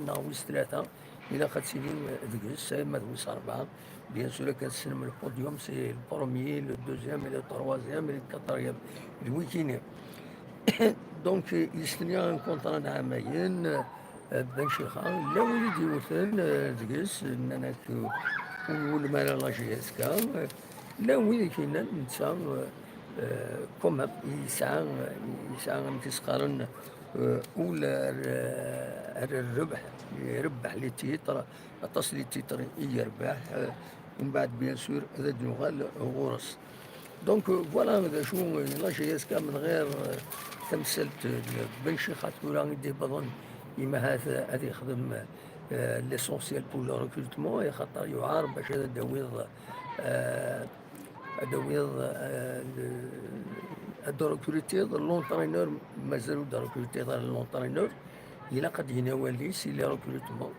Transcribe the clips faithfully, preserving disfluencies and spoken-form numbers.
neɣ wis tlata, ilaq ad tilim deg-s, ama d wis rebɛa. Bien sûr, akken tessnem, le podium, c'est le premier, le deuxième et le troisième et le quatrième. D wikini. Donc, yestenya un contrat n ɛamayen, euh, Ben Chixa. Llan wid i d-yewten, euh, deg-s, nnan-ak, euh, ur iwulem ara la J S K. Llan wid i k-yennan netta, euh, euh, quand même, yesɛa, yesɛa, amek i s-qqaren, euh, ul ar, ar rrbeḥ, irebbeḥ les titres, aṭas les titres i yerbeḥ, euh, mbeɛd, bien sûr, ad d-nuɣal ɣur-s. Donc, euh, voilà, d acu, euh, la J S K من غير, euh, tamsalt n Ben Chixa tura i d-iwwḍen, imahat, euh, ad yexdem, euh, l'essentiel pour le recrutement, axaṭer yuɛer bac ad d-tawiḍ, euh, ad d-tawiḍ, euh, le, ad d-recrutiḍ l'entraîneur, mazal ur d-recrutiḍ ara l'entraîneur, ilaq ad d-yini awal-is i les recrutements.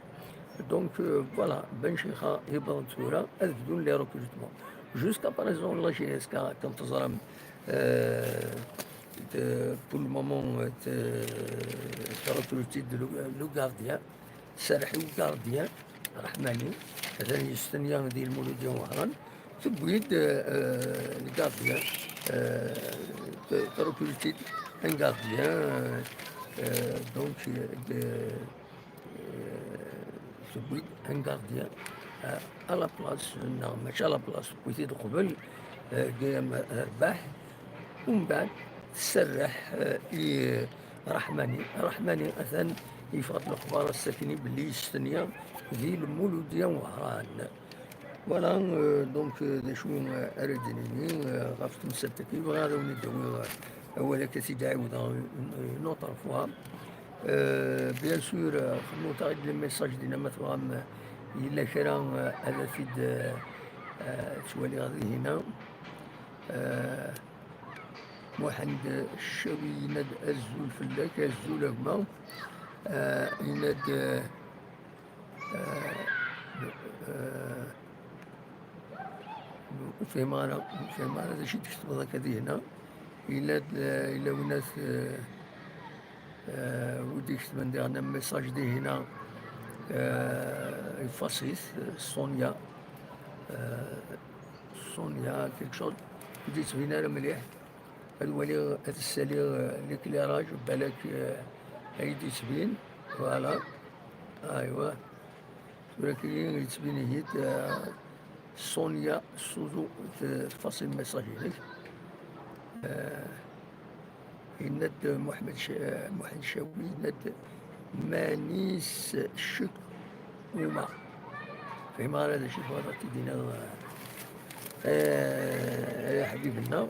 Donc, euh, voilà, Ben Chixa yewweḍ-d tura ad bdun les recrutements. Jusqu'à présent, la J S K, comme teẓram, euh, de, pour le moment, euh, de, de recruter de le, le gardien. Serreḥ i ugardien, Raḥmani, atan yestenya di Lmuludya Wehran. Tewwi-d, euh, le gardien, euh, te-, recruter un gardien, euh, euh, donc, euh, de, euh, tewwi-d un gardien, euh, à la place, neɣ mačči à la place, tewwi-t-id qbel, euh, deg, euh, rrbeḥ, umbeɛd tserreḥ, euh, i Raḥmani. Raḥmani atan yeffeɣ-d lexbar ass-akni belli yestenya di Lmuludya Wehran. Voilà, euh, donc, euh, d acu, euh, ara d-nini, euh, ɣef temsalt-agi, bɣiɣ ad awen-id-awiɣ, euh, awal akka, ad t-id-ɛiwdeɣ une, une autre fois. Euh, bien sûr, euh, xemmut-aɣ-id les messages dinna ma tebɣam, euh, yella kra, euh, ad t-id, euh, euh, ttwaliɣ dihina. Euh, Muḥend Ccawi yenna-d azul fell-ak, azul a gma. Euh, yenna-d, euh, euh, euh, ur fhimeɣ ara, ur fhimeɣ ara d acu i d-tketbeḍ akka dihina. Yella-d, euh, yella win at, euh, euh, wi d-iketben diɣen message dihina, euh, ifass-it, euh, Sonia, euh, Sonia quelque chose, ur d-yettbin ara mliḥ. Ad waliɣ, ad ssaliɣ, euh, l'éclairage, balak, euh, ad yi-d-yettbin. Voilà. Aywa. Tura kini yettbin-iyi-d, euh, Sonia Suzu, t-, tfaṣil message-inek. Euh, yenna-d Muḥemmed Ca-, Muḥend Cawi, yenna-d manis ccek uma. Fhimeɣ ara d acu tebɣiḍ ad t-id-tiniḍ, euh, euh, ay aḥbib-nneɣ.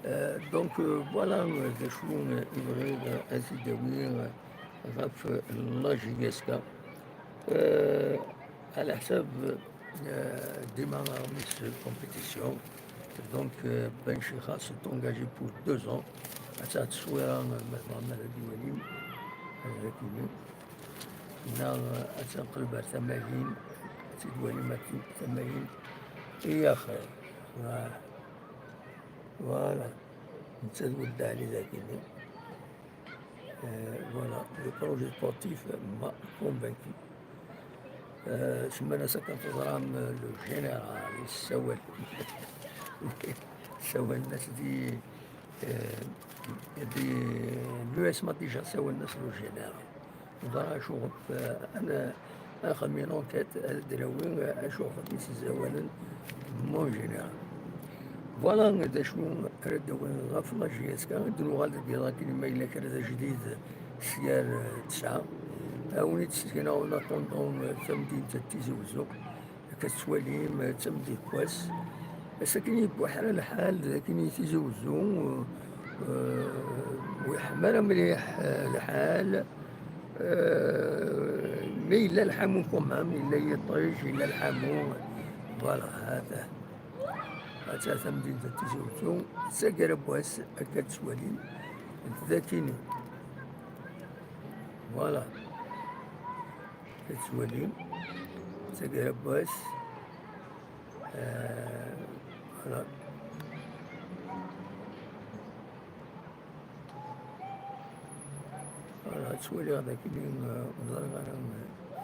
Euh, donc, euh, voilà, euh, d acu, euh, i bɣiɣ, euh, ad t-id-awiɣ, euh, ɣef, euh, la J S K. Euh, ɛla ḥsab, euh, dima Miss Compétition. Donc, euh, Ben Chixa s'est engagé pour deux ans. Atta tteswira, euh, ma tebɣam ad d-iwalim, euh, dagi-nni. Neɣ, euh, ad tenqleb ar tamayin, ad tt-id-twalim ar tamayin. I axir. Voilà. Voilà. Netta d Wuled Ɛli dagi-nni. Euh, voilà, le projet sportif m'a convaincu. Euh, semman-as akken teẓram, euh, le général yessawal. Ssawalen-as di, euh, di l'U S M A déjà, ssawalen-as le général. Neẓra acuɣef, euh, ad nxemmem une enquête, ad d-nawi, euh, acuɣef i s-ssawalen mon général. Voilà d acu ara d-awin ɣef la J S K. Ad d-nuɣal deg yiḍ akken ma yella kra d ajdid s yir, euh, tesɛa. Ad wen-id-ssekneɣ en attendant, euh, tamdint n Tizi Wezzu. Akka tettwalim, d tameddit n wass. Ass akken yebbuḥra lḥal, d akken i Tizi Wezzu, euh, ur yeḥma ara mliḥ, euh, lḥal. Euh, mais yella lḥamu quand même, yella yiṭij, yella lḥamu. Voilà, hata. Hata tamdint n Tizi Wezzu, d taggara n wass, akka tettwalim. D akini. Voilà. Tettwalim, d taggara n wass. Euh, voilà. Voilà, ttwaliɣ d akken, euh, ur ẓriɣ ara, euh,